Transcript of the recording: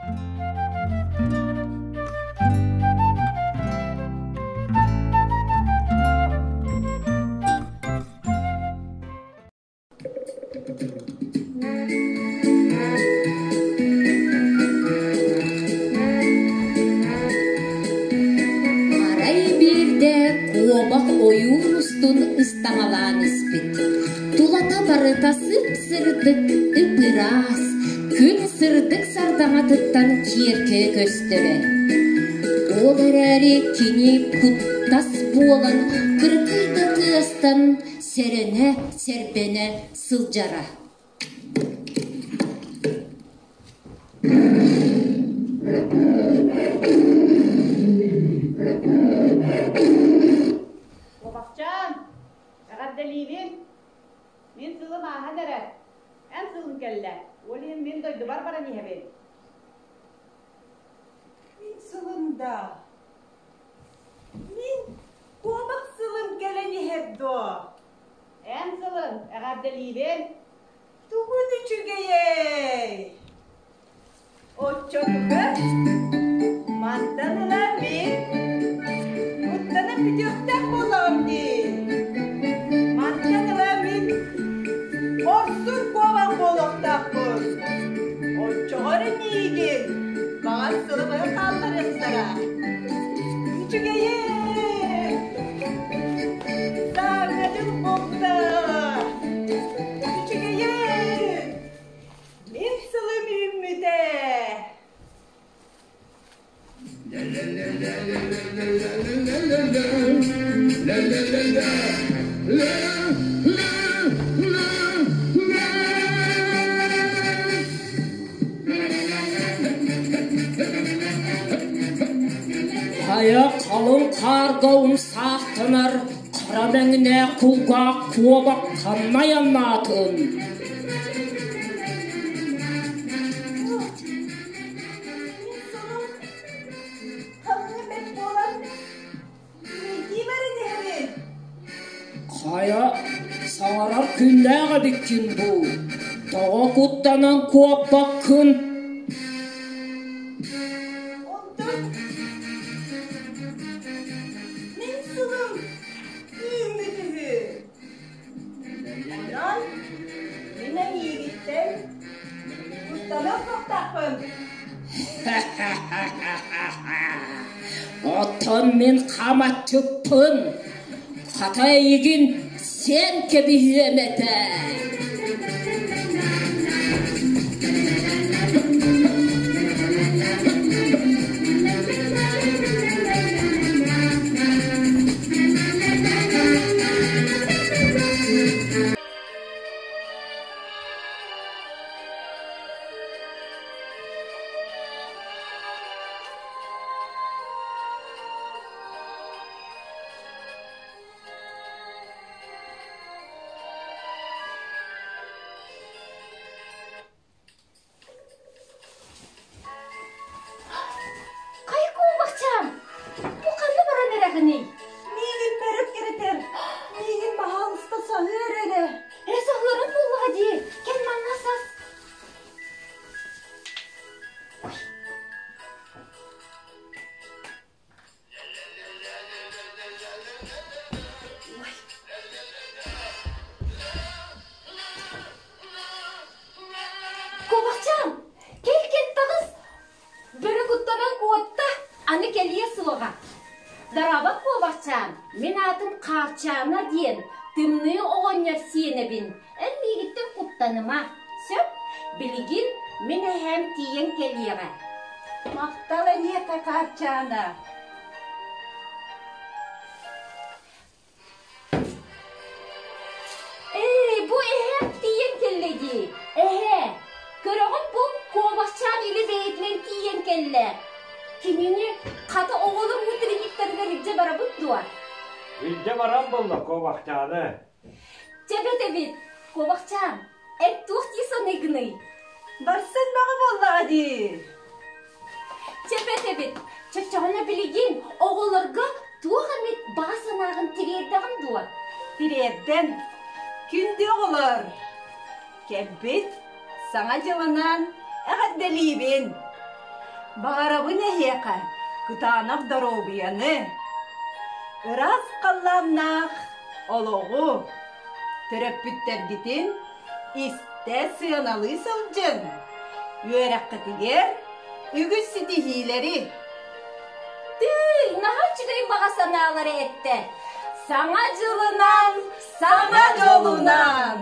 Арай биирдэ куобах ойуур устун ыстаҥалаан испит. Тулата барыта сып-сырдык, ып-ыраас, күн сырдык сардаҥатыттан киэркэйэ көстөрө. Ол эрээри кини куттас буолан кыракый да тыастан сэрэнэ, сэрбэнэ сылдьара. Куобахчаан, эҕэрдэлиибин! Мин сылым ааһан эрэр. Эн сылыҥ кэллэ. Ол иһин мин дойдубар баран иһэбин. Мин сылым да Мин куобах сылым кэлэн иһэр дуо? Эн сылын эҕэрдэлиибин. Тугун үчүгэйэй? Оччотугар мантан ыла мин куттанан бүтүөхтээх буоллаҕым дии. Мантан ыла мин хорсун куобах буолуохтаахпын. Оччоҕо эрэ миигин баҕар сылыбары хаалларыахтара. Үчүгэйин! Сааҥҥатын булта! Үчүгэйин! Мин сылым үүммүтэ! Хайа халыҥ хаарга умсаахтанар хара мэҥнээх кулгаах куобах ханна айаннаатын? Мин солом ханна бэрт буолан Ким эрэ дэһэбин? Хайа, саҥарар күннээх эбиккин дуу? Тоҕо куттанан куоппаккын? Онтон мин сылым үүммүт үһү. Онон мин эйиигиттэн куттаныах суохтаахпын. Оттон мин хамаччыппын. Хата эйигин сиэн кэбиһиэм этэ. Хайа куобахчаан, бу ханна баран эрэҕиний? Миигин бөрөк кэрэтэр. Миигин баһаалыста саһыар эрэ. Эрэ саһыаран буоллаҕа дии. Кэл манна сас. Куобахчаан, кэл-кэл таҕыс! Бөрө куттанан куотта, аны кэлиэ суоҕа. Дорообо, куобахчаан, мин аатым Хаарчаана диэн, тымныы оҕонньор сиэнэбин. Эн миигиттэн куттаныма, сөп? Билигин мин эһээм тиийэн кэлиэҕэ. Махтал эйиэхэ, Хаарчаана. Ээ, бу эһээм тиийэн кэллэ дии. Эһээ, көрөҕүн бу куобахчаан илэ бэйэтинэн тиийэн кэллэ. Кинини хата оҕолор утренниктарыгар илдьэ барабыт дуо? Илдьэ баран булла куобахчааны. Чэ бэт эбит, куобахчаан, эн туох дии саныыгыный? Барсан баҕа буоллаҕа дии. Чэ бэт эбит, чоччоҕуна билигин оҕолорго туох эмит баҕа санааҕын тириэрдэҕин дуо? Тириэрдэн, күндү оҕолор, кэлбит Саҥа дьылынан эҕэрдэлиибин! Баҕарабын эһиэхэ кытаанах доруобуйаны, ыраас халлааннаах олоҕу, төрөппүттэргитин истэ сыаналыы сылдьыҥ, үөрэххитигэр үгүс ситиһиилэри. Тыый, наһаа үчүгэй баҕа санаалары эттэ. Саҥа дьылынан, саҥа дьолунан!